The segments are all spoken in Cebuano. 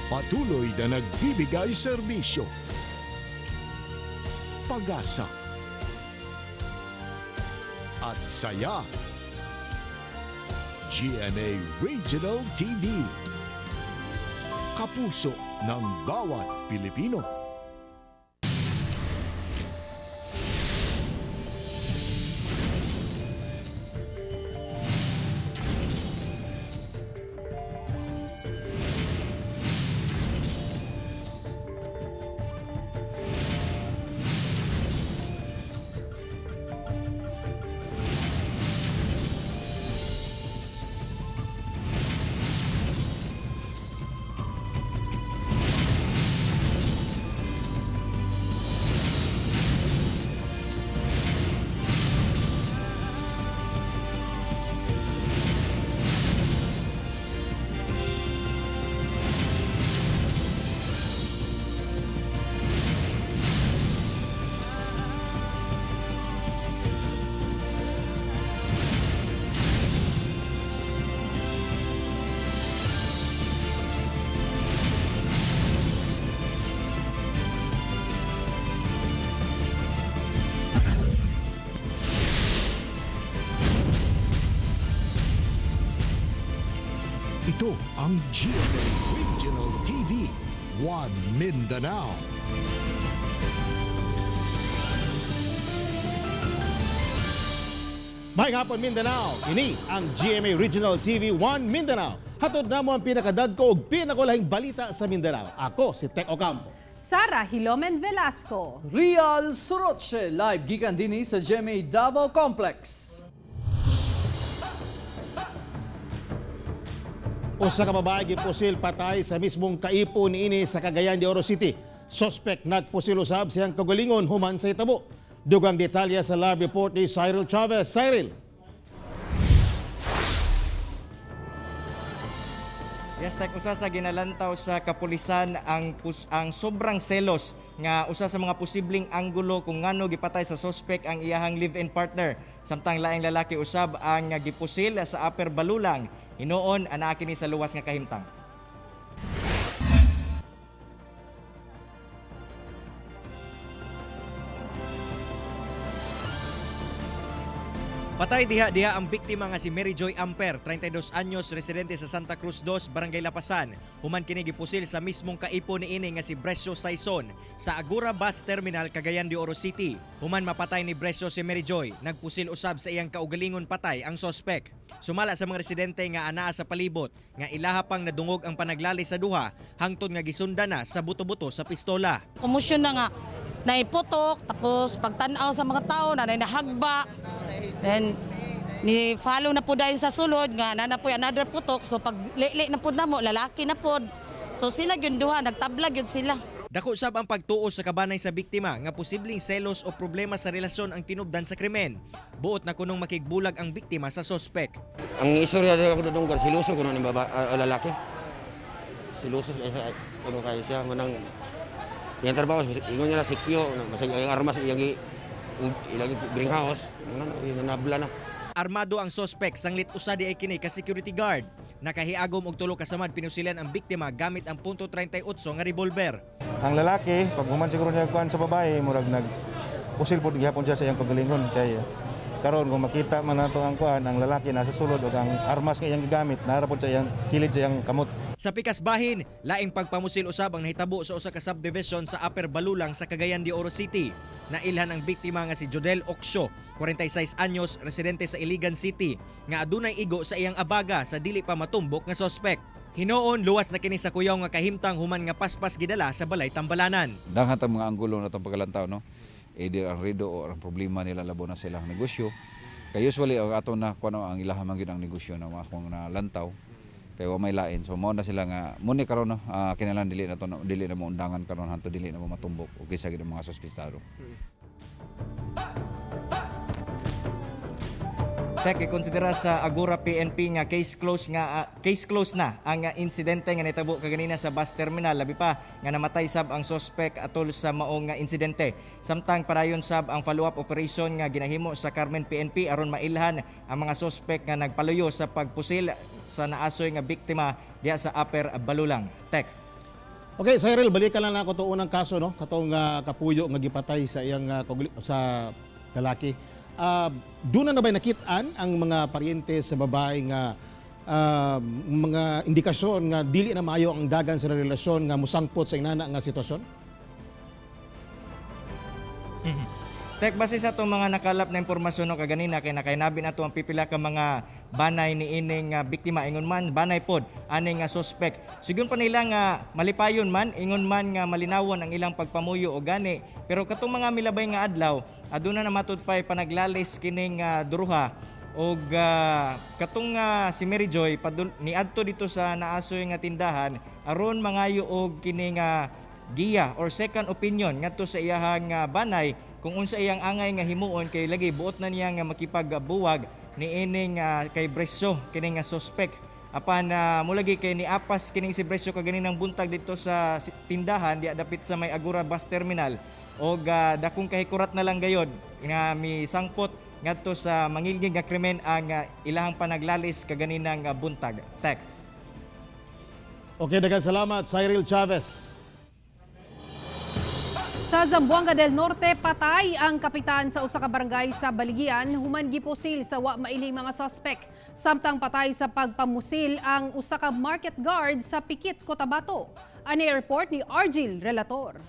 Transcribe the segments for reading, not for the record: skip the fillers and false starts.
Patuloy na nagbibigay serbisyo, pag-asa, at saya. GMA Regional TV. Kapuso ng bawat Pilipino. Ito ang GMA Regional TV, One Mindanao. May hapon, Mindanao. Ini ang GMA Regional TV 1 Mindanao. Hatod na mo ang pinakadagko ug pinakulahing balita sa Mindanao. Ako si Tek Ocampo. Sara Hilomen Velasco. Real Soroche live gikan dinhi sa GMA Davao Complex. Usa ka babae gipusil patay sa mismong kaipo niini sa Cagayan de Oro City. Suspect nagpusil usab siyang kagalingon human sa itabo. Dugang detalye sa live report ni Cyril Chavez. Cyril. Yes, tek usa sa ginalantaw sa kapulisan ang ang sobrang selos nga usa sa mga posibleng anggulo kung ngano gipatay sa suspect ang iyahang live-in partner. Samtang laing lalaki usab ang gipusil sa Upper Balulang. Hinuon anaa kini sa luwas nga kahimtang. Patay diha-diha ang biktima nga si Mary Joy Amper, 32 anyos, residente sa Santa Cruz 2, Barangay Lapasan. Human kini gipusil sa mismong kaipo niini nga si Brescio Saison sa Agura Bus Terminal, Cagayan de Oro City. Human mapatay ni Brescio si Mary Joy, nagpusil usab sa iyang kaugalingon patay ang sospek. Sumala sa mga residente nga anaa sa palibot, nga ilaha pang nadungog ang panaglali sa duha, hangtod nga gisunda na sa buto-buto sa pistola. Kumusyon na nga, naiputok, tapos pagtanaw sa mga tao, na nahagba. Then, ni follow na po dahil sa sulod nga na po another putok so pag lili na po na mo lalaki na po, so sila gyud duha nagtabla gyud sila. Dako sab ang pagtuo sa kabanay sa biktima nga posibleng selos o problema sa relasyon ang tinubdan sa krimen. Buot na kunong makigbulag ang biktima sa sospek. Ang istorya nila ko dunggan, siluso ko ni baba, lalaki. Siluso sa kuno kayo siya manang iyang trabaho ingon niya si Kyo, masag ang armas iyang ilang greenhouse, manang nabla na. Armado ang sospek sanglit usa di ay kini ka security guard. Nakahiagom og tulo ka samad pinusilan ang biktima gamit ang .38 nga revolver. Ang lalaki, pag human siguro niya kuan sa babae, murag nag pusil pod gihapon siya sa iyang kagalingon kay karon kung makita man nato ang kuan, ang lalaki nasa sulod ug ang armas nga iyang gigamit naa pod sa iyang kilid sa iyang kamot. Sa pikas bahin, laing pagpamusil usab ang nahitabo sa usa ka subdivision sa Upper Balulang sa Cagayan de Oro City. Nailhan ang biktima nga si Jodel Oksyo, 46 anyos, residente sa Iligan City, nga adunay igo sa iyang abaga sa dili pa matumbok nga sospek. Hinoon luwas na kini sa kuyaw nga kahimtang human nga paspas gidala sa balay tambalanan. Daghan tang mga anggulo na itong pagkalantaw, no? Either ang rido o ang problema nila labo na silang negosyo. Kay usually ang ato na kuno ang ilaha man gyud ang negosyo na mga akong nalantaw. Kay wa may lain. So mao na sila nga muni karon no, kinahanglan dili na to dili na mo undangan karon hanto dili na mo matumbok og kinsa gyud ang mga suspistado. Tek gikonsidera sa Agora PNP nga case close na ang insidente nga nitabo kaganina sa bus terminal, labi pa nga namatay sab ang suspect atol sa maong nga insidente. Samtang padayon sab ang follow-up operation nga ginahimo sa Carmen PNP aron mailhan ang mga suspect nga nagpaluyo sa pagpusil sa naasoy nga biktima diha sa Upper Balulang. Tek. Okay, Cyril, balikan lang nako to unang kaso, no, katong kapuyo nga gipatay sa iyang sa lalaki. Doon na ba'y nakit-an ang mga paryente sa babae nga mga indikasyon nga dili na maayo ang dagan sa relasyon nga musangpot sa inana nga sitwasyon? Tek, base sa atong mga nakalap na impormasyon, no, kaganina kay nakainabi nato ang pipila ka mga banay ni ining biktima, ingon man banay pod aning suspect. Sigon pa nila nga malipayon man, ingon man nga malinawon ang ilang pagpamuyo o gani, pero katong mga milabay nga adlaw aduna na matud pay panaglalis kining duruha og katong si Mary Joy padul niadto dito sa naasoy nga tindahan aron mangayo og kini nga giya or second opinion ngadto sa iyahang banay kung unsa iyang angay nga himuon, kay lagi buot na niya nga makipagbuwag niining kay Bresyo kini nga suspect. Apan mulagi kay niapas kining si Bresyo kaganinang buntag dito sa tindahan diya dapit sa may Agora Bus Terminal og dakong kahikurat na lang gayod nga misangpot ngadto sa mangilgig nga krimen ang ilahang panaglalis kaganinang buntag. Tek. Okay, daghang salamat, Cyril Chavez. Sa Zamboanga del Norte, patay ang kapitan sa usa ka barangay sa Baligian human gipusil sa wa mailing mga suspect. Samtang patay sa pagpamusil ang usa ka market guard sa Pikit, Cotabato. Ani report ni Argil Relator.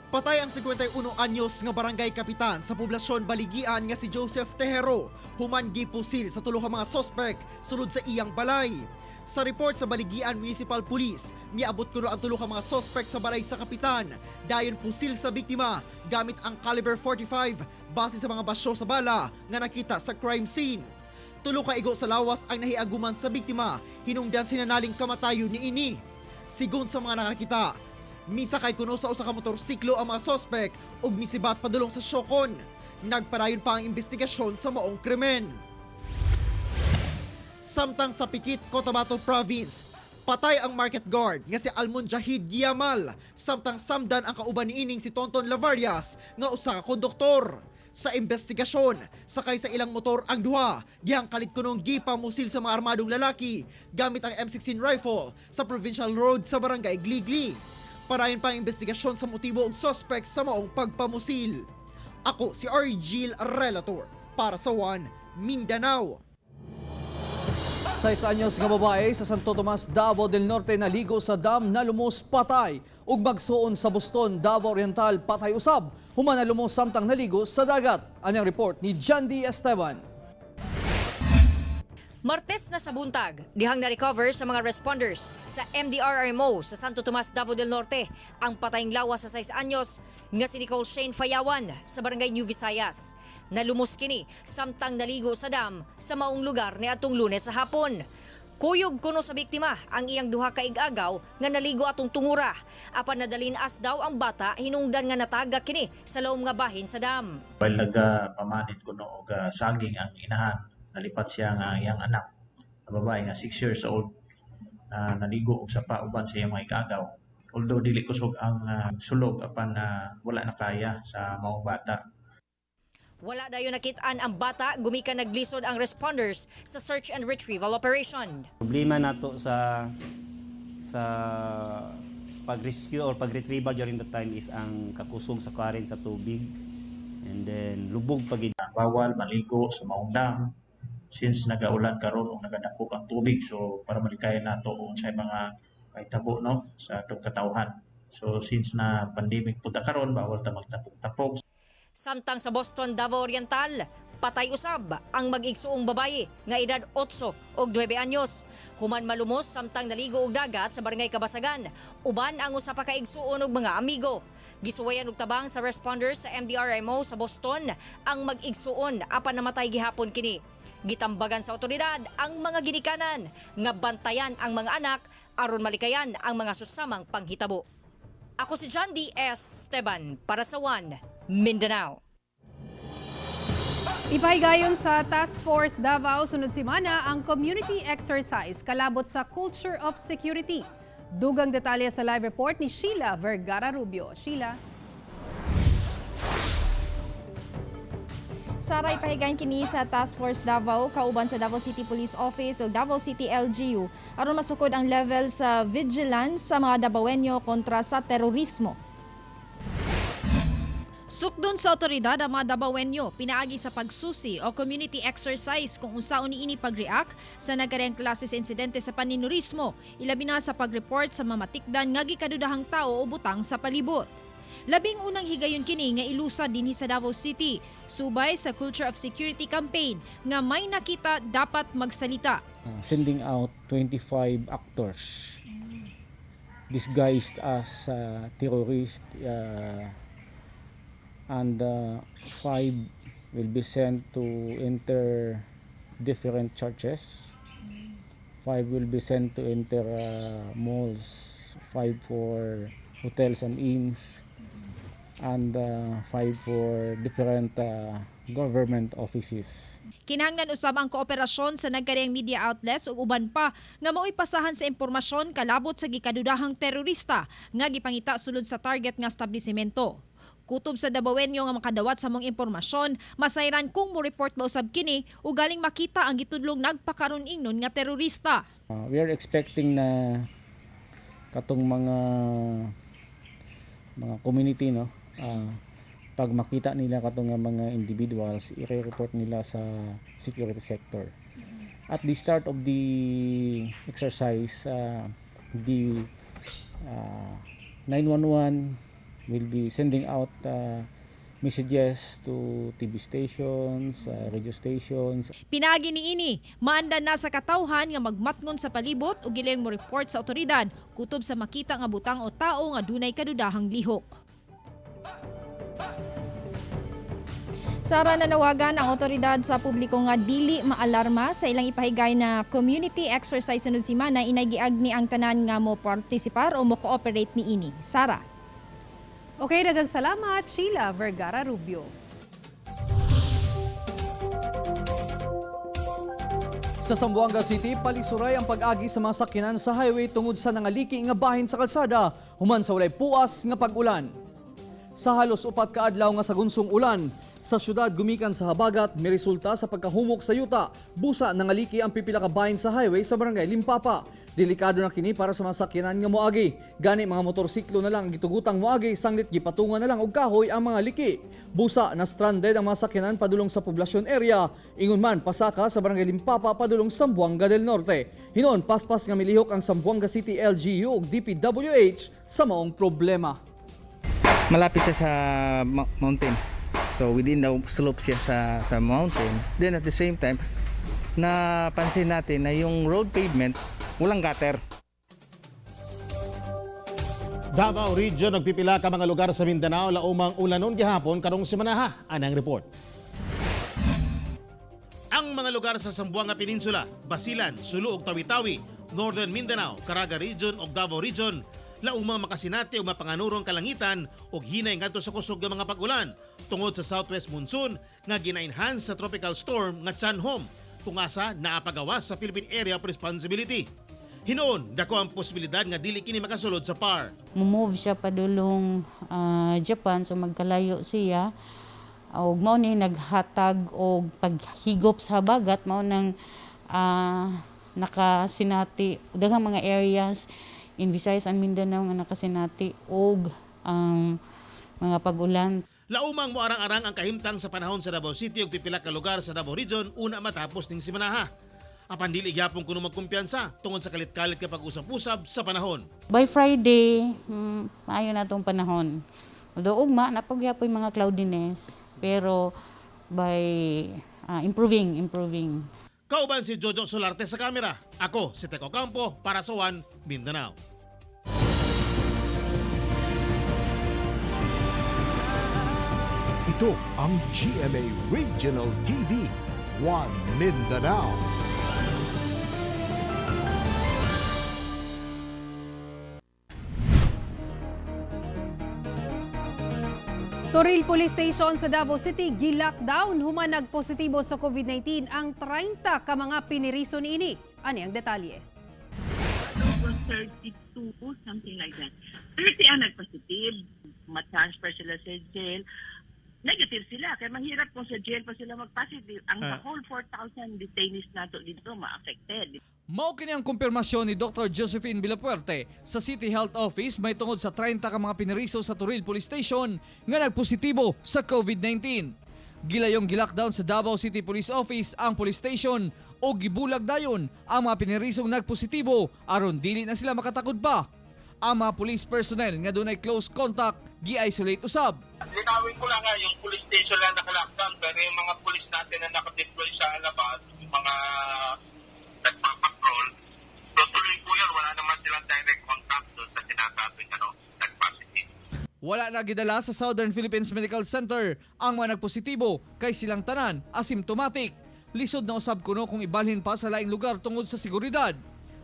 Patay ang 51 anyos nga barangay kapitan sa poblasyon Baligian nga si Joseph Tejero human gipusil sa tulo ka mga sospek sulod sa iyang balay. Sa report sa Baligian Municipal Police, niabot kuno ang tulo ka mga sospek sa balay sa kapitan dayon pusil sa biktima gamit ang caliber 45 base sa mga basyo sa bala nga nakita sa crime scene. Tulo ka igo sa lawas ang nahiaguman sa biktima, hinungdan sinanaling kamatayon niini. Sigon sa mga nakakita, misakay kuno sa usa ka motorsiklo ang mga sospek ug misibat padulong sa Siocon. Nagpadayon pa ang investigasyon sa maong krimen. Samtang sa Pikit, Cotabato Province, patay ang market guard nga si Almon Jahid Giamal, samtang samdan ang kauban niining si Tonton Lavarias nga usa ka konduktor. Sa investigasyon, sakay sa ilang motor ang duha, dihang kalit kunong gipamusil sa mga armadong lalaki gamit ang M16 rifle sa provincial road sa barangay Gligli. Padayon pa ang investigasyon sa motibo og suspect sa maong pagpamusil. Ako si Argil Relator para sa One Mindanao. 6 anyos nga babae sa Santo Tomas, Davao del Norte naligo sa dam, nalumos, patay. Ug magsuon sa Buston, Davao Oriental, patay usab human nalumos samtang naligo sa dagat. Anyang report ni John D. Esteban. Martes na sa buntag, dihang na-recover sa mga responders sa MDRRMO sa Santo Tomas, Davao del Norte ang patayng lawas sa 6 anyos nga si Nicole Shane Fayawan sa Barangay New Visayas. Nalumos kini samtang naligo sa dam sa maong lugar ni atong Lunes sa hapon. Kuyog kuno sa biktima ang iyang duha ka igagaw nga naligo atong tungura. Apan nadalin-as daw ang bata hinungdan nga nataga kini sa lawom nga bahin sa dam. While nagapamanit kuno og saging ang inahan, nalipat siya nga iyang anak na babae nga 6 years old naligo og sapa uban sa iyang mga igagaw. Although dili kusog ang sulog, apan wala na kaya sa maong bata. Wala dayon nakit-an ang bata gumikan naglisod ang responders sa search and retrieval operation. Problema nato sa pag-rescue or pag-retrieval during the time is ang kakusog sa current sa tubig and then lubog pag Bawal maligo sa maong dam since nagaulan karon ug nagadako ang tubig, so para malikayan nato unsay mga mahitabo, no, sa atong katawhan. So since na pandemic pud ta karon, bawal ta magtapok-tapok. Samtang sa Boston, Davao Oriental, patay usab ang mag-igsuong babaye nga edad 8 ug 9 anyos. Human malumos samtang naligo og dagat sa Barangay Kabasagan, uban ang usa pa ka igsuon og mga amigo. Gisuwayan og tabang sa responders sa MDRMO sa Boston ang mag-igsuon apan namatay gihapon kini. Gitambagan sa otoridad ang mga ginikanan nga bantayan ang mga anak aron malikayan ang mga susamang panghitabo. Ako si John D. S. Esteban para sa One Mindanao. Ipahigayon sa Task Force Davao sunod semana ang community exercise kalabot sa culture of security. Dugang detalye sa live report ni Sheila Vergara Rubio. Sheila. Sa Sara, ipahigayon kini sa Task Force Davao kauban sa Davao City Police Office o Davao City LGU aron masukod ang level sa vigilance sa mga Dabawenyo kontra sa terorismo. Sukdon sa otoridad ang mga Dabawenyo pinaagi sa pagsusi o community exercise kung unsaon niini pag-react sa nagkarehang klase sa insidente sa paninurismo, ilabi na sa pag-report sa mamatikdan nga gikadudahang tao o butang sa palibot. Labing unang higayon kini nga ilusad dinhi sa Davao City, subay sa Culture of Security campaign nga may nakita dapat magsalita. Sending out 25 actors disguised as terrorists and five will be sent to enter different churches. Five will be sent to enter malls, five for hotels and inns, and five for different government offices. Kinahanglan usab ang kooperasyon sa nagkarehang media outlets ug uban pa nga mao'y pasahan sa impormasyon kalabot sa gikadudahang terorista nga gipangita sulod sa target nga establishmento. Kutob sa Dabawenyo nga makadawat sa maong impormasyon, masayran kung mo-report ba usab kini o galing makita ang gitudlong nagpakaron ingnon nga terorista. We are expecting na katong mga community, no, pag makita nila katong nga mga individuals, i-report nila sa security sector. At the start of the exercise, the 911 will be sending out messages to TV stations, radio stations. Pinaagi niini, maanda na sa katawhan nga magmatngon sa palibot o gilayong mo report sa otoridad kutob sa makita nga butang o tao nga dunay kadudahang lihok. Sara, nanawagan ang otoridad sa publiko nga dili maalarma sa ilang ipahigay na community exercise sunod semana, inay giagni ang tanan nga mo partisipar o mo cooperate niini. Sara. Okay, daghang salamat, Sheila Vergara Rubio. Sa Zamboanga City, palisuray ang pag-agi sa mga sakyanan sa highway tungod sa nangaliki nga bahin sa kalsada human sa walay puas nga pag-ulan. Sa halos 4 ka adlaw nga sagunsong ulan sa syudad gumikan sa habagat, miresulta sa pagkahumok sa yuta. Busa nangaliki ang pipila ka bahin sa highway sa barangay Limpapa. Delikado na kini para sa mga sakyanan nga moagi. Gani mga motorsiklo na lang ang gitugutang moagi sanglit gipatungan na lang og kahoy ang mga liki. Busa na stranded ang mga sakyanan padulong sa poblasyon area. Ingon man pasaka sa barangay Limpapa padulong Zamboanga del Norte. Hinon paspas nga milihok ang Zamboanga City LGU ug DPWH sa maong problema. Malapit siya sa mountain. So within the slope siya sa mountain. Then at the same time, napansin natin na yung road pavement, walang gutter. Davao Region, nagpipila ka mga lugar sa Mindanao laumang ulanon gihapon karong semanaha. Anang report. Ang mga lugar sa Zamboanga Peninsula, Basilan, Sulu ug Tawi-Tawi, Northern Mindanao, Caraga Region ug Davao Region, laumang makasinati og mapanganurong kalangitan ug hinay ngadto sa kusog nga mga pag-ulan tungod sa southwest monsoon nga gina-enhance sa tropical storm nga Chan-hom kung asa naapagawas sa Philippine Area of Responsibility. Hinuon, dako ang posibilidad nga dili kini makasulod sa PAR. Move siya padulong Japan, so magkalayo siya og mao ni naghatag og paghigop sa habagat, mao nang nakasinati daghang mga areas in Visayas and Mindanao nga nakasinati og mga pag-ulan. Laumang moarang-arang ang kahimtang sa panahon sa Davao City ug pipila ka lugar sa Davao Region una matapos ning semanaha. Apan dili gyapon kuno magkumpiyansa tungod sa kalit-kalit ka pag-usab-usab sa panahon. By Friday, maayo na tong panahon. Although ugma, napagyapoy mga cloudiness, pero by improving, improving. Kauban si Jojo Solarte sa kamera. Ako si Teco Campo para sa One Mindanao. Ito ang GMA Regional TV, One Mindanao. Toril Police Station sa Davao City gi-lockdown human nagpositibo sa COVID-19 ang 30 ka mga piniriso niini. Ani ang detalye. Was 32, something like that. 30 ang nag-positive. Ma-transfer sila sa jail. Negative sila. Kaya mahirap kung sa jail pa sila mag-positive. Ang whole 4,000 detainees nato dito ma-affected. Mao kini ang kumpirmasyon ni Dr. Josephine Villapuerte sa City Health Office may tungod sa 30 ka mga piniriso sa Toril Police Station nga nagpositibo sa COVID-19. Gilayong gilockdown sa Davao City Police Office ang police station o gibulag dayon ang mga pinirisong nagpositibo aron dili na sila makatakod pa. Ang mga police personnel nga dunay close contact gi-isolate usab. Linawin ko lang ha, yung police station lang naka-lockdown, pero yung mga police natin na naka-deploy sa labas, yung mga nagpapatrol, tutuloy po yun, wala naman silang direct contact doon sa sinasabing nag-positive. Wala na gidala sa Southern Philippines Medical Center ang mga nagpositibo kay silang tanan asymptomatic. Lisod na usab kuno kung ibalhin pa sa laing lugar tungod sa seguridad.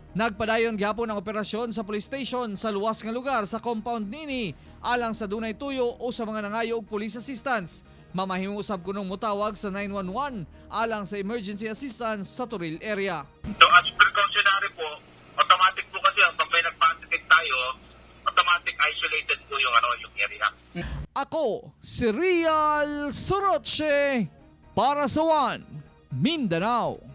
Nagpadayon gihapon ang operasyon sa police station sa luwas nga lugar sa compound nini alang sa dunay tuyo o sa mga nangayo og police assistance. Mamahimo usab kunong motawag sa 911 alang sa emergency assistance sa Toril area. So as precautionary po, automatic po kasi pag may nag-positive tayo, automatic isolated po yung area. Ako si Real Soroche para sa One Mindanao.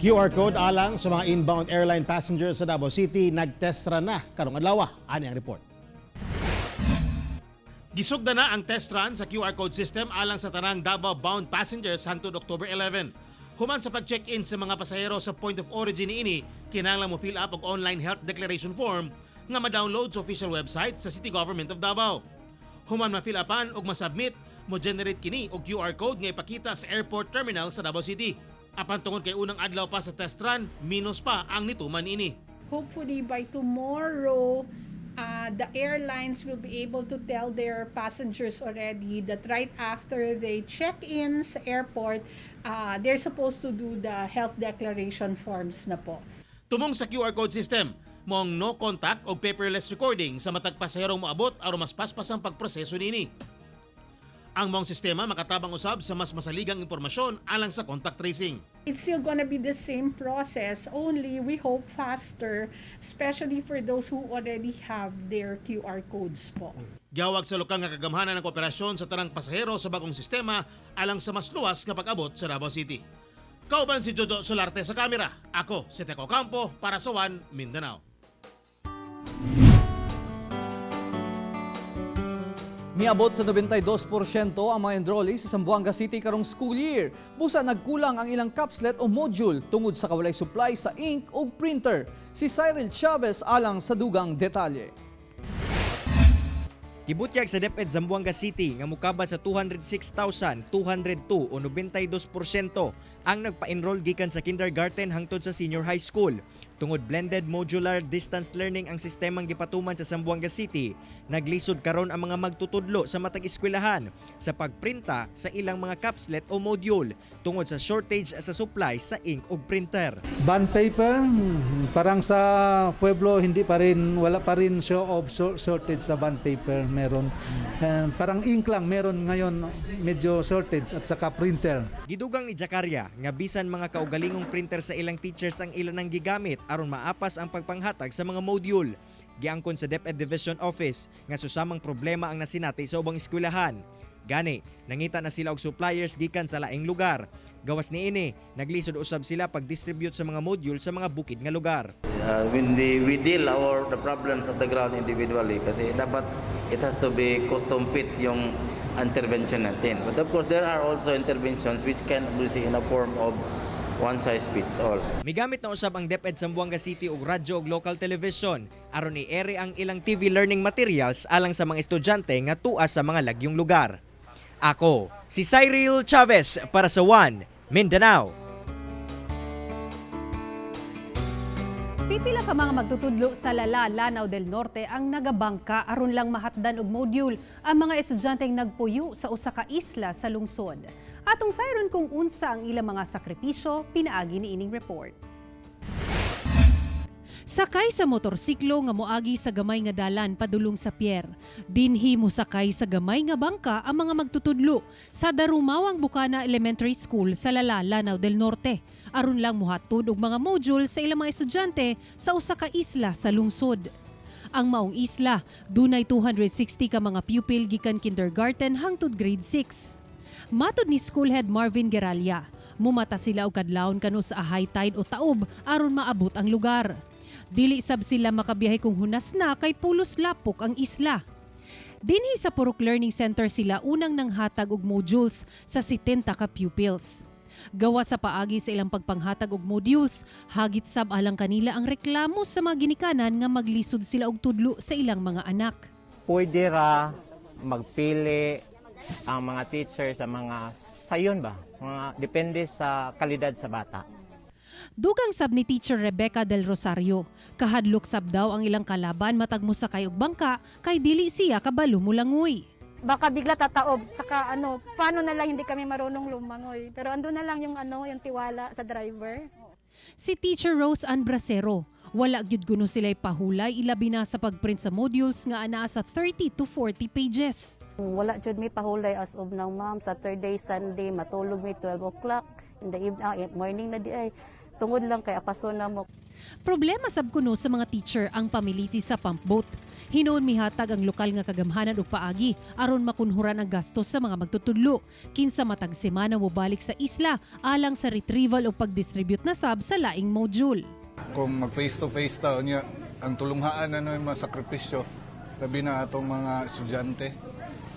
QR code alang sa mga inbound airline passengers sa Davao City nagtest run na karong adlaw. Ani ang report. Gisugda na ang test run sa QR code system alang sa tanang Davao-bound passengers hangtod October 11. Human sa pag-check-in sa mga pasahero sa point of origin niini, kinahanglan mo fill up og online health declaration form nga ma-download sa official website sa City Government of Davao. Human ma-fill upan ug ma-submit, mo generate kini og QR code nga ipakita sa airport terminal sa Davao City. Apan tungod kay unang adlaw pa sa test run, minus pa ang nituman ini. Hopefully by tomorrow, the airlines will be able to tell their passengers already that right after they check in sa airport, they're supposed to do the health declaration forms na po. Tumong sa QR code system, moong no contact o paperless recording sa matag pasaherong moabot aron mas paspas ang pagproseso niini. Ang maong sistema makatabang usab sa mas masaligang impormasyon alang sa contact tracing. It's still gonna be the same process, only we hope faster, especially for those who already have their QR codes po. Giawag sa lokal nga kagamhanan ng kooperasyon sa tanang pasahero sa bagong sistema alang sa mas luwas nga pag-abot sa Davao City. Kauban si Jojo Solarte sa kamera. Ako si Teco Campo para sa One Mindanao. Miabot sa 92% ang mga enrollees sa Zamboanga City karong school year. Busa nagkulang ang ilang capslet o module tungod sa kawalay supply sa ink o printer. Si Cyril Chavez alang sa dugang detalye. Gibutyag sa DepEd Zamboanga City nga mukabad sa 206,202 o 92% ang nagpa-enroll gikan sa kindergarten hangtod sa senior high school. Tungod blended modular distance learning ang sistemang gipatuman sa Zamboanga City, naglisod karon ang mga magtutudlo sa matag eskwelahan sa pagprinta sa ilang mga capslet o module tungod sa shortage sa supply sa ink ug printer. Bond paper, parang sa Pueblo hindi pa rin, wala pa rin show of shortage sa bond paper, meron. Parang ink lang meron ngayon, medyo shortage, at saka printer. Gidugang ni Jakaria nga bisan mga kaugalingong printer sa ilang teachers ang ilan ang gigamit aron maapas ang pagpanghatag sa mga module. Giangkon sa DepEd Division Office nga susamang problema ang nasinati sa ubang eskwelahan. Gani, nangita na sila og suppliers gikan sa laing lugar. Gawas niini, naglisod usab sila pag-distribute sa mga module sa mga bukid nga lugar. When we deal the problems of the ground individually, kasi dapat it has to be custom fit yung intervention natin. But of course, there are also interventions which can be in a form of one size fits all. Migamit na usab ang DepEd Zamboanga City og radyo ug local television aron i-ere ang ilang TV learning materials alang sa mga estudyante nga tua sa mga lagyong lugar. Ako, si Cyril Chavez para sa One Mindanao. Pipila ka mga magtutudlo sa Lala, Lanao del Norte ang nagabangka aron lang mahatdan og module ang mga estudyanteng nagpuyo sa usa ka isla sa lungsod. Atong sayron kung unsa ang ilang mga sakripisyo pinaagi ni ining report. Sakay sa motorsiklo nga moagi sa gamay nga dalan padulong sa pier. Dinhi mosakay sa gamay nga bangka ang mga magtutudlo sa Darumawang Bukana Elementary School sa Lala, Lanao del Norte. Aron lang mohatod og mga module sa ilang mga estudyante sa usa ka isla sa lungsod. Ang maong isla, dunay 260 ka mga pupil gikan kindergarten hangtod grade 6. Matod ni school head Marvin Geralia, mumata sila og kadlawon kano sa high tide o taob aron maabot ang lugar. Dili sab sila makabiyahe kung hunas na kay pulos lapok ang isla. Dinhi sa Purok Learning Center sila unang nanghatag og modules sa 70 ka pupils. Gawa sa paagi sa ilang pagpanghatag og modules, hagit sab alang kanila ang reklamo sa mga ginikanan nga maglisod sila og tudlo sa ilang mga anak. Pwede ra magpili ang mga teacher sa mga sayon ba? Mga depende sa kalidad sa bata. Dugang sab ni Teacher Rebecca del Rosario, kahadlok sab daw ang ilang kalaban matag mosakay og bangka kay dili siya kabalo mulangoy. Baka bigla tataob, saka ano, paano na lang hindi kami marunong lumangoy. Pero ando na lang yung ano, yung tiwala sa driver. Si Teacher Rose Ann Bracero, wala gyud kuno sila'y pahulay ilabi na sa pagprint sa modules nga anaa sa 30 to 40 pages. Wala jud mi pahulay as of now, ma'am. Saturday, Sunday, matulog mi 12 o'clock in the evening, morning na di ay. Tungod lang kay apaso na mo. Problema sab kuno sa mga teacher ang pamiliti sa pump boat. Hinuon mihatag ang lokal nga kagamhanan og paagi aron makunhuran ang gastos sa mga magtutudlo. Kinsa matag semana mobalik sa isla alang sa retrieval o pagdistribute na sab sa laing module. Kung mag face to face ta niya ang tulunghaan na yung mga sakripisyo labi na atong mga estudyante.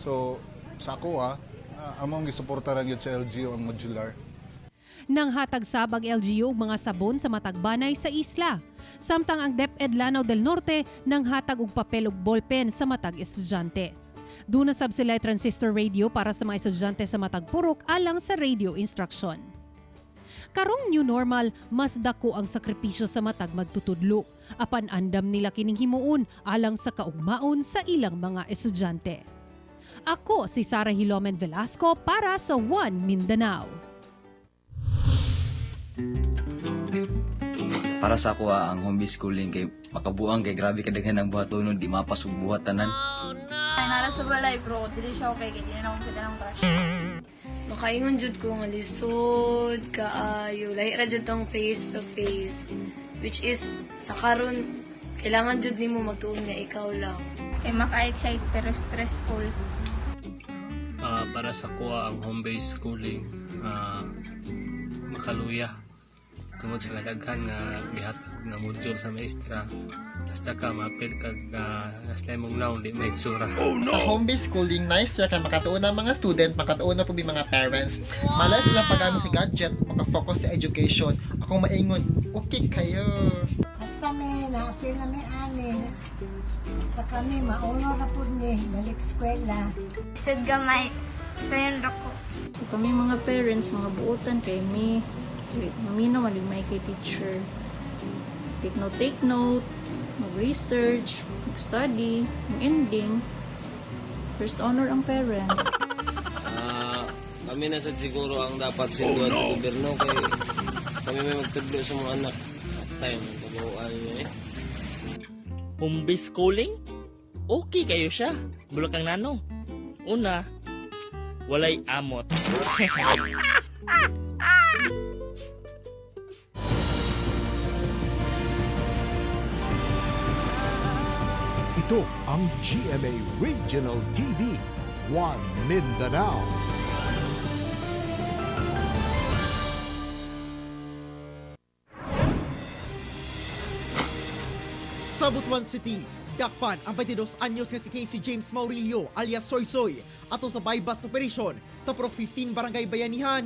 So sa ako among gisuportaran yun sa LGU ang modular. Nang hatag sab ang LGU og mga sabon sa matag banay sa isla. Samtang ang DepEd Lanao del Norte nang hatag og papel ug ballpen sa matag estudyante. Duna sab sila transistor radio para sa mga estudyante sa matag purok alang sa radio instruction. Karong new normal, mas dako ang sakripisyo sa matag magtutudlo. Apan andam nila kining himuon alang sa kaugmaon sa ilang mga estudyante. Ako si Sara Hilomen Velasco para sa One Mindanao. Para sa ako ang home-based schooling kay makabuang kay grabe kadaghan ang buhatonon, di mapas og buhat tanan. Ay, nara sa balay, bro. Dili siya okay. Kaya di na akong kita ng crush. Makaingon jud ko nga lisod kaayo, lahi ra jud tong face to face, which is sa karon kailangan jud nimo magtuon nga ikaw lang. Kay maka-excite pero stressful. Para sa kuha ang home-based schooling, makaluya tungod sa kadaghan nga gihatag nga module sa maestra, basta ka maapil kag nasa imong naon di may itsura. Sa home-based schooling, nice siya kay makatuon ang mga student, makatuon na po mga parents. Malay sila paggamit sa gadget, makafocus sa education. Akong maingon, okay kayo. Basta may naapil na may ani. Basta kami mauno na po ni balik eskwela. Isod gamay. Sayon ra ko. So kami mga parents, mga buotan kay mi mamino man may kay teacher. Take note, mag-research, mag-study, ang ending, first honor ang parent. Kami na sad siguro ang dapat sinduan sa gobyerno kay kami may magtudlo sa mga anak at time ang kabuuan niya eh. Home-based schooling? Okay kayo siya. Bulakang nano. Una, walay amot. Ito ang GMA Regional TV, One Mindanao. Sa Butuan City, dakpan ang 22 anyos nga si Casey James Maurilio alias Soy Soy ato sa buy-bust operation sa Pro 15 Barangay Bayanihan.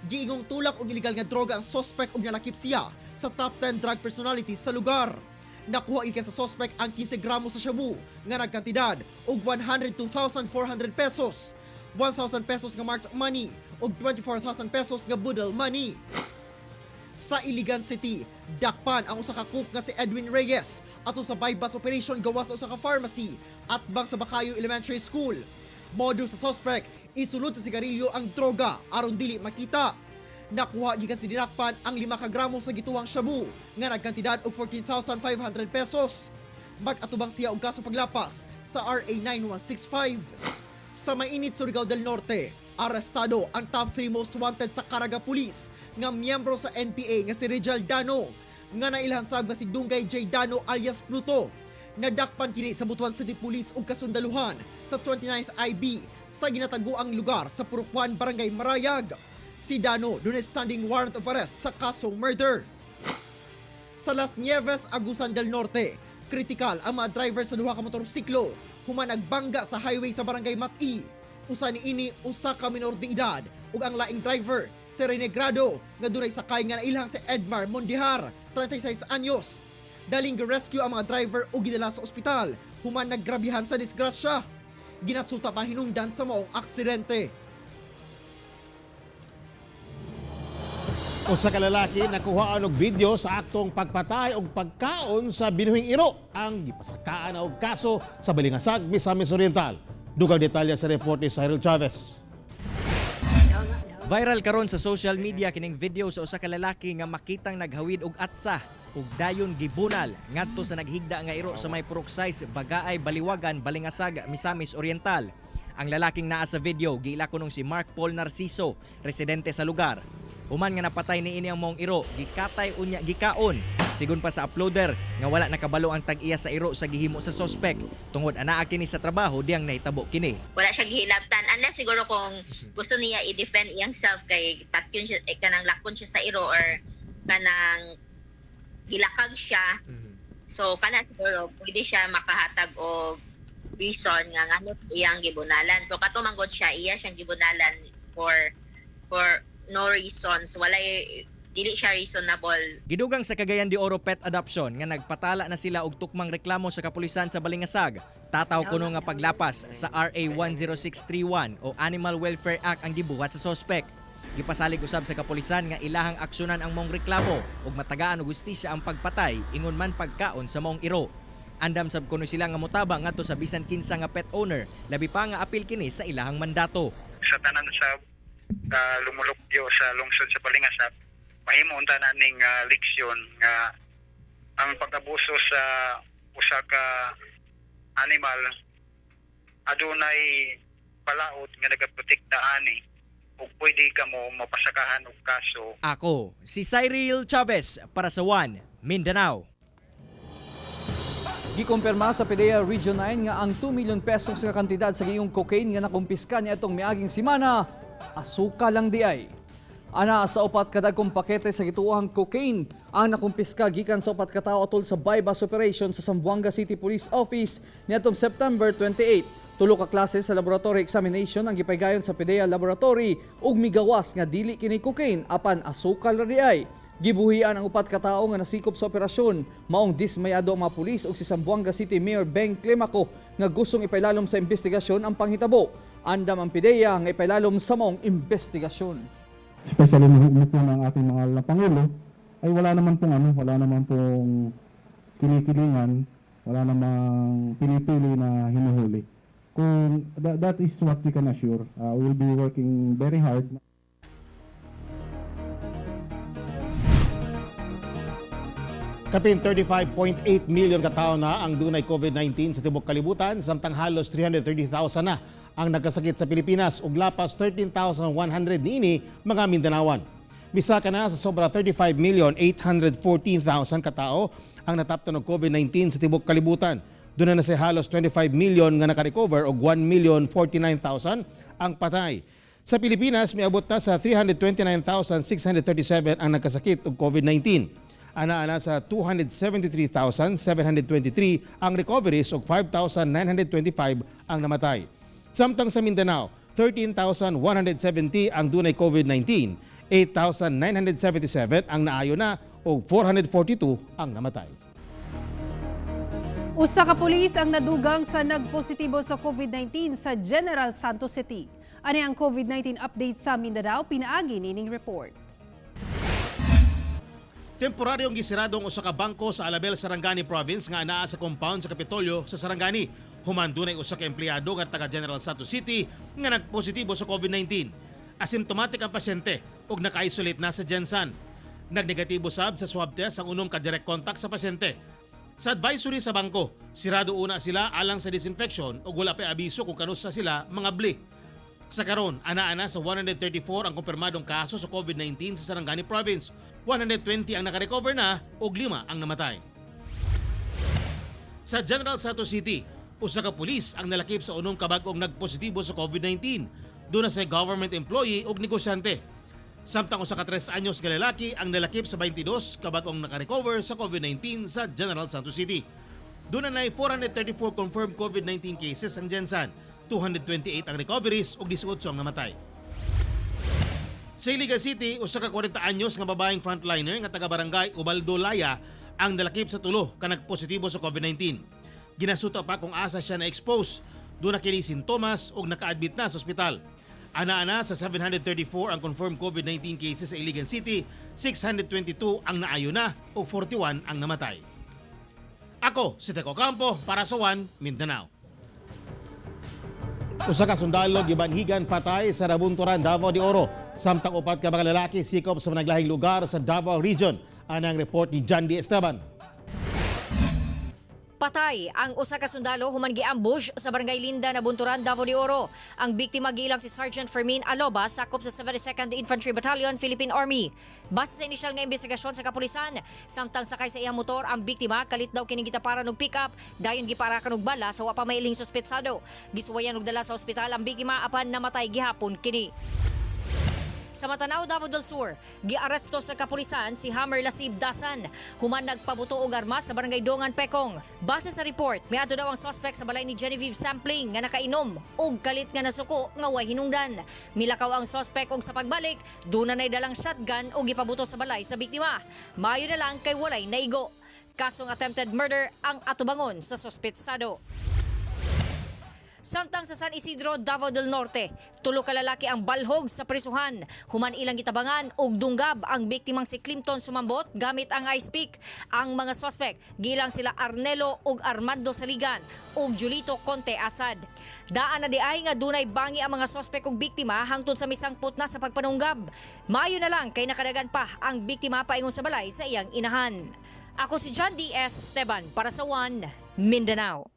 Giingong tulak og illegal nga droga ang suspect ug nalakip siya sa top 10 drug personalities sa lugar. Nakuha ikan sa suspect ang 15 gramo sa shabu nga nagkantidad og 102,400 pesos, 1,000 pesos nga marked money ug 24,000 pesos nga budal money. Sa Iligan City, dakpan ang usa ka cook nga si Edwin Reyes ato sa buy-bust operation gawas sa usa ka pharmacy at bang sa Bacayo Elementary School. Modus sa suspect, isulod sa sigarilyo ang droga aron dili makita. Nakuha gikan sa dinakpan ang 5 ka gramo sa gituwang shabu nga nagkantidad og 14,500 pesos. Mag-atubang siya og kaso paglapas sa RA 9165. Sa mainit Surigao del Norte, arestado ang top 3 most wanted sa Caraga Police nga miyembro sa NPA nga si Rijal Dano, nga nailhan sab nga si Dungay J. Dano alias Pluto. Nadakpan kini sa Butuan City Police ug kasundaluhan sa 29th IB sa ginataguang lugar sa Purok 1, Barangay Marayag. Si Dano dunay standing warrant of arrest sa kasong murder. Sa Las Nieves, Agusan del Norte, kritikal ang mga driver sa duha ka motorsiklo human nagbangga sa highway sa Barangay Mati. Usa ni ini usa ka minor de edad ug ang laing driver si Rene Grado nga dunay sakay nga nailhang si Edmar Mondihar, 36 anyos. Daling rescue ang mga driver ug gidala sa ospital human naggrabihan sa disgrasya. Ginasuta pa hinungdan sa maong aksidente. Usa ka lalaki nakuhaan og video sa aktong pagpatay og pagkaon sa binuhing iro ang gipasakaan og kaso sa Balingasag, Misamis Oriental. Dugang detalye sa report ni Cyril Chavez. Viral karon sa social media kining video sa usa ka lalaki nga makitang naghawid og atsa ug dayon gibunal ngadto sa naghigda nga iro sa may Purok 6, Bagaay, Baliwagan, Balingasag, Misamis Oriental. Ang lalaking naa sa video giila kunong si Mark Paul Narciso, residente sa lugar. Human nga napatay niini ang maong iro, gikatay unya gikaon. Sigon pa sa uploader nga wala nakabalo ang tag-iya sa iro sa gihimo sa sospek tungod anaa kini sa trabaho diyang nahitabo kini. Wala siya gihilabtan unless siguro kung gusto niya i-defend iyang self kay patyon siya, eh, kanang lakon siya sa iro or kanang gilakag siya, so kana siguro pwede siya makahatag og reason nga ngano iyang gibunalan, pero kato manggod siya, iya siyang gibunalan for no reasons, walay, dili siya reasonable. Gidugang sa Cagayan de Oro Pet Adoption nga nagpatala na sila og tukmang reklamo sa kapulisan sa Balingasag. Tataw kuno nga paglapas sa RA 10631 o Animal Welfare Act ang gibuhat sa sospek. Gipasalig usab sa kapulisan nga ilahang aksyonan ang maong reklamo ug matagaan og hustisya ang pagpatay ingon man pagkaon sa maong iro. Andam sab kuno sila nga motabang ngadto sa bisan kinsa nga pet owner, labi pa nga apil kini sa ilahang mandato. Sa tanan sa lumulupyo sa lungsod sa Balingasag, mahimo unta na ning leksyon nga ang pag-abuso sa usa ka animal adunay palaod nga nagaprotekta ani ug pwede kamo mapasakahan og kaso. Ako si Cyril Chavez para sa One Mindanao. Gikumpirma sa PDEA Region 9 nga ang 2 million pesos nga kantidad sa giyong cocaine nga nakumpiska niadtong miaging simana, asuka lang di ay. Ana sa upat kadagkong pakete sa gituohang cocaine ang nakumpiska gikan sa upat ka tawo atol sa buy-bust operation sa Zamboanga City Police Office niadtong September 28. Tulo ka klase sa laboratory examination ang gipaygayon sa PDEA Laboratory ug migawas nga dili kini cocaine apan asukal ra di ay. Gibuhian ang upat ka tawo nga nasikop sa operasyon. Maong dismayado ang mga pulis ug si Zamboanga City Mayor Beng Climaco nga gustong ipailalom sa investigasyon ang panghitabo. Andam ang PDEA nga ipailalom sa maong investigasyon. Especially nung po ng ating mga na Pangulo, ay wala naman pong ano, wala naman pong kinikilingan, wala namang pinipili na hinuhuli. Kung that is what we can assure. We will be working very hard. Kapin 35.8 million katao na ang dunay COVID-19 sa tibok kalibutan, samtang halos 330,000 na ang nagkasakit sa Pilipinas ug lapas 13,100 niini mga Mindanawan. Bisaka na sa sobra 35,814,000 katao ang nataptan og COVID-19 sa tibok kalibutan. Doon na sa halos 25 million nga nakarecover og 1,049,000 ang patay. Sa Pilipinas, miabot na sa 329,637 ang nagkasakit og COVID-19. Ana-ana sa 273,723 ang recoveries ug 5,925 ang namatay. Samtang sa Mindanao, 13,170 ang dunay COVID-19, 8,977 ang naayo na ug 442 ang namatay. Usa ka pulis ang nadugang sa nagpositibo sa COVID-19 sa General Santos City. Ani ang COVID-19 update sa Mindanao, pinaagi nining report. Temporaryong gisirado ang usa ka bangko sa Alabel, Sarangani Province nga anaa sa compound sa Kapitolyo sa Sarangani. Human dunay usa ka empleyado nga taga General Santos City nga nagpositibo sa COVID-19. Asymptomatic ang pasyente ug naka-isolate na sa Gensan. Nagnegatibo sab sa swab test ang unom ka direct contact sa pasyente. Sa advisory sa bangko, sirado una sila alang sa disinfection ug wala pa abiso kung kanusa sila mangabli. Sa karon, ana-ana sa 134 ang kumpirmadong kaso sa COVID-19 sa Sarangani Province. 120 ang nakarecover na ug 5 ang namatay. Sa General Santos City, usa ka pulis ang nalakip sa unom ka bag-ong nagpositibo sa COVID-19. Duna sa government employee ug negosyante. Samtang usa ka 3 anyos nga lalaki ang nalakip sa 22 ka bag-ong nakarecover sa COVID-19 sa General Santos City. Duna nay 434 confirmed COVID-19 cases ang Gensan, 228 ang recoveries ug 18 ang namatay. Sa Iligan City, usa ka 40 anyos nga babaeng frontliner nga taga barangay Ubaldo Laya ang nalakip sa tulo ka nagpositibo sa COVID-19. Ginasuta pa kung asa siya na-expose. Duna kini sintomas ug naka-admit na sa ospital. Ana-ana sa 734 ang confirmed COVID-19 cases sa Iligan City, 622 ang naayo na ug 41 ang namatay. Ako si Teco Campo para sa One Mindanao. Usa ka sundalo gibanhigan patay sa Nabunturan, Davao de Oro. Samtang upat ka mga lalaki sikop sa managlahing lugar sa Davao Region. Anang report ni John D. Esteban. Patay ang usa ka sundalo human gi-ambush sa Barangay Linda, Nabunturan, Davao de Oro. Ang biktima giilang si Sergeant Fermin Aloba, sakop sa 72nd Infantry Battalion, Philippine Army. Base sa inisyal nga investigasyon sa kapulisan, samtang sakay sa iyang motor ang biktima, kalit daw kining gitaparan og pick-up, dayon giparakan og bala sa wa pa mailing suspetsado. Gisuwayan og dala sa ospital ang biktima apan namatay gihapon kini. Sa Matanao, Davao del Sur, giaresto sa kapulisan si Hammer Lasib Dasan, human nagpabuto og armas sa Barangay Dongan, Pekong. Base sa report, miadto daw ang suspect sa balay ni Genevieve Sampling nga nakainom og kalit nga nasuko nga way hinungdan. Milakaw ang suspect og sa pagbalik, duna nay dalang shotgun og gipabuto sa balay sa biktima. Maayo na lang kay walay naigo. Kasong attempted murder ang atubangon sa suspetsado. Samtang sa San Isidro, Davao del Norte, tulo ka lalaki ang balhog sa prisuhan. Human ilang gitabangan og dunggab ang biktimang si Clinton Sumambot gamit ang ice pick. Ang mga suspect gilang sila Arnelo ug Armando Saligan ug Julito Conte Asad. Daan na di ay nga dunay bangi ang mga suspect ug biktima hangtod sa misangpot na sa pagpanunggab. Maayo na lang kay nakadagan pa ang biktima paingon sa balay sa iyang inahan. Ako si John D. S. Esteban para sa One Mindanao.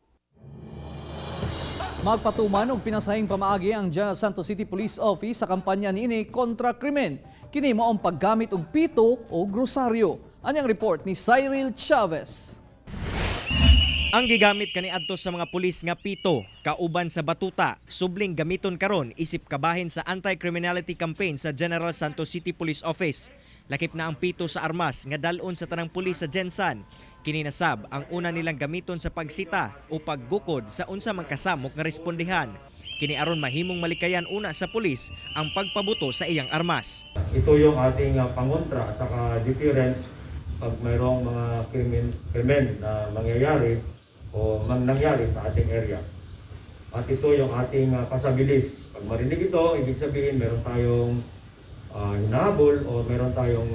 Magpatuman og pinasahing pamaagi ang General Santos City Police Office sa kampanya niini kontra krimen. Kini mao ang paggamit og pito o rosaryo. Anyang report ni Cyril Chavez. Ang gigamit kaniadto sa mga pulis nga pito, kauban sa batuta, subling gamiton karon isip kabahin sa anti-criminality campaign sa General Santos City Police Office. Lakip na ang pito sa armas nga dal-on sa tanang pulis sa Gensan. Kini nasab ang una nilang gamiton sa pagsita o paggukod sa unsa man kasamok nga respondehan. Kini aron mahimong malikayan una sa pulis ang pagpabuto sa iyang armas. Ito yung ating pangontra at saka deterrence pag mayroong mga krimen na mangyayari o nangyari sa ating area. At ito yung ating pasabilis. Pag marinig ito, ibig sabihin meron tayong hinahabol o meron tayong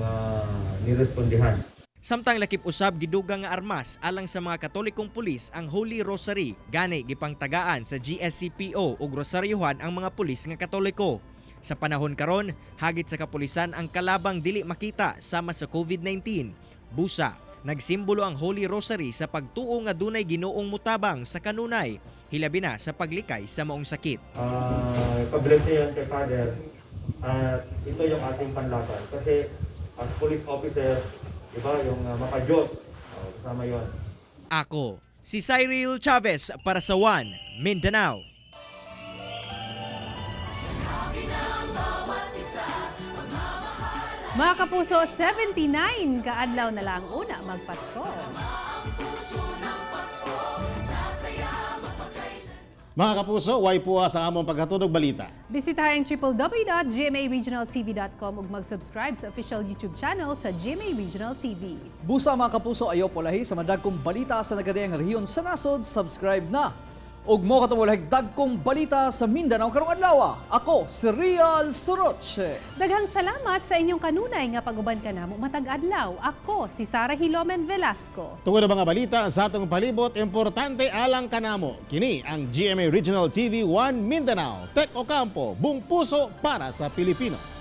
nirespondehan. Samtang lakip usab gidugang nga armas alang sa mga Katolikong pulis ang Holy Rosary, gani gipangtagaan sa GSCPO ug rosaryohan ang mga pulis nga Katoliko. Sa panahon karon, hagit sa kapulisan ang kalabang dili makita sama sa COVID-19. Busa, nagsimbolo ang Holy Rosary sa pagtuo nga dunay Ginoong mutabang sa kanunay, hilabi na sa paglikay sa maong sakit. Pa-bless niyo yan kay Father at ito yung ating panlaban. Kasi as police officer, di ba, yung maka-Diyos, kasama yon. Ako, si Cyril Chavez para sa One Mindanao. Mga kapuso, 79 kaadlaw na lang una magpasko. Mga kapuso, way puha sa among paghatod og balita. Bisitahin www.gmaregionaltv.com ug mag-subscribe sa official YouTube channel sa GMA Regional TV. Busa, mga kapuso, ayaw pulahi sa madagkong balita sa nagadayang rehiyon sa nasod, subscribe na. Ug mo katong walay dagkong balita sa Mindanao karong adlaw. Ako si Real Soroche. Daghang salamat sa inyong kanunay nga pag-uban kanamo matag adlaw. Ako si Sara Hilomen Velasco. Tungod ang mga balita sa atong palibot, importante alang kanamo. Kini ang GMA Regional TV 1 Mindanao. Tek Ocampo, buong puso para sa Pilipino.